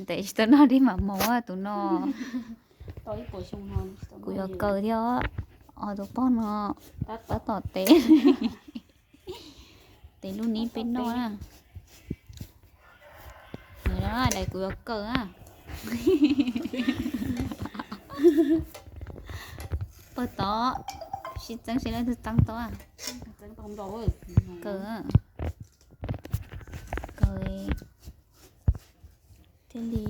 Ntev tsis tau noj dib mam mos tus no. Kuv yuav kaw thiab, ho tus poj no tab tom tev, tev lub nib peb noj na. Nws no daim kuv yuav kaw na. Pawg tod, sib txeeb seb leej twg txeeb tau. Kaw, kaw thiaj li.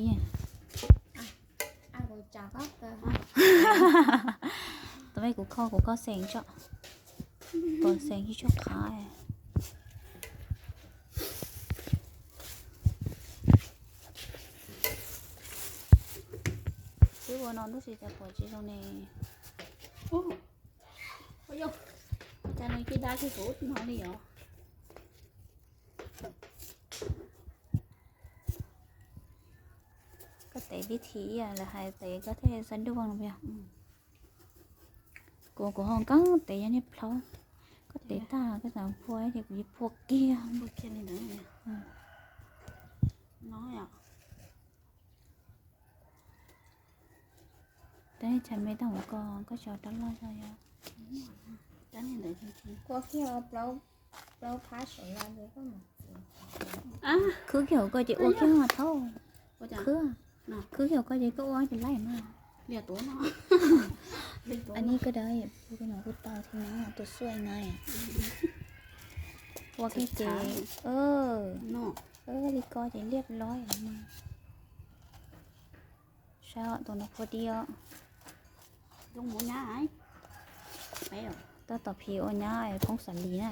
Tus me kuv kho kuv koj xeem tso, koj xeem ib tsuag qhav. Twb ua no ntub si cas pom tsis zoo ne. Cas nws cia dab tsis pom ub no li os. Koj tev tib thi ib yam lawv hais tev koj thiaj xav ntuj no yog. Kuv, kuv ho nkees tev yog niag plhaub. Koj tev tag koj xav phua ces kuv yeej phua kiag. Tab chaw me tag mus ko koj tso rov loj zog yog. Ua kiag plaub, plaub phab saum los. Khwb kiag hauv ko ces ua kiag thaub. Khwb, khwb kiag hauv ko ces koj ua ces laib mas. Ua ni koj dab, kuv tau thiab no tus xuaj na. Ua kiag ces, li ko ces liab los mas. Saib tus no phua dib os. Tab tom phim ua nyab poob xav li na.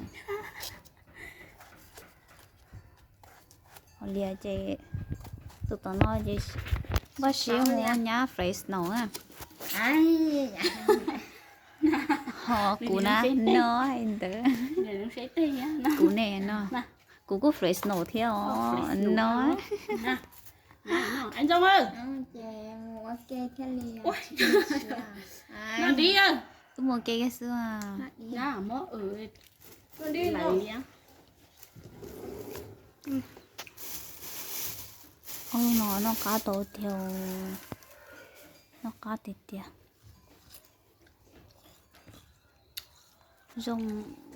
Ho lias ces tus tom no ces npaj siab mus ua nyab Fresno na. Ho kuv na, no ntawd. Kuv ne no, kuv kuj Fresno thiab os no. Twb mus ua ke kiag xwb. Ub, no noj qab tau tiag, noj qab tiag tiag. Zoo,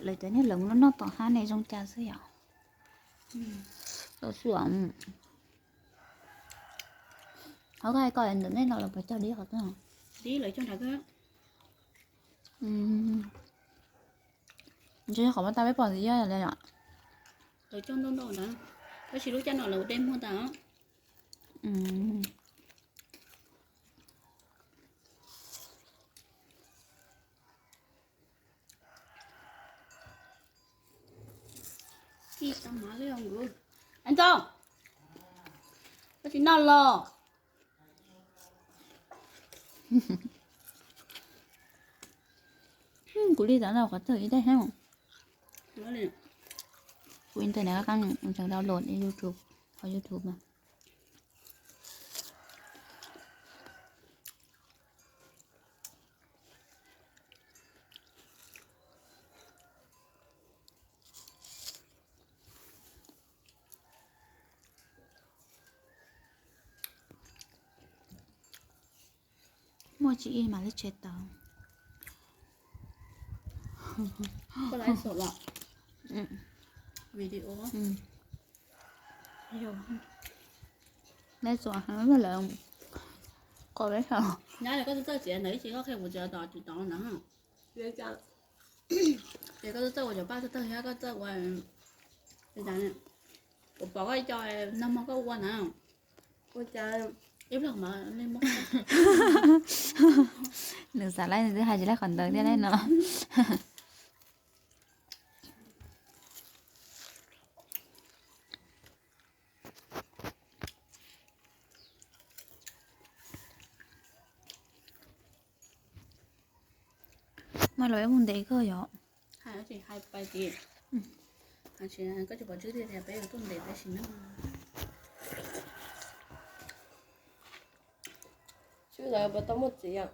lawv cov niag lawv mus noj tom hab ne zoo cas xwb yom. Lawv xuam. Ho koj hais kom ntawm nej no lawv puas cog dib qhov twg? Dib lawv cog nrad. Ntshe qhov muaj tag peb pom ntxiv yog li yom. Lawv cog ntau ntau ntawd, tab sis lub caij no lawv ua dej muag tas. Ntxawg, koj tsis noj los? Kuv li tas no qhov twg ib daim heev. Kuv internet qab qeeb, tseem download YouTube, qhov YouTube no. Muaj tsis ib mas lub tsheb tawv. Koj live xwb los? Video. Live xwb, lawv qhov peb xav. Nyab, koj txawj txawj txiav ntawd ib tsis koj qhia kuv txiav tom tsis tod ntawd. Ces koj txawj txawj ua cov paj txawj txawj thiab koj txawj ua, kuv pom koj co nag hmo koj ua na. Ua cas ib pliag mas nej muab. Nws xav laib nws twb hais tsis laib qhov ntawd thiab laib no. Mas los ib mus ntev kawg yom. Hais tsis hais pais ces, hais tsis koj tsis pom tswb tias peb yuav tuaj ntev peb sim neej. Tswb lawv puas tau muaj txiv?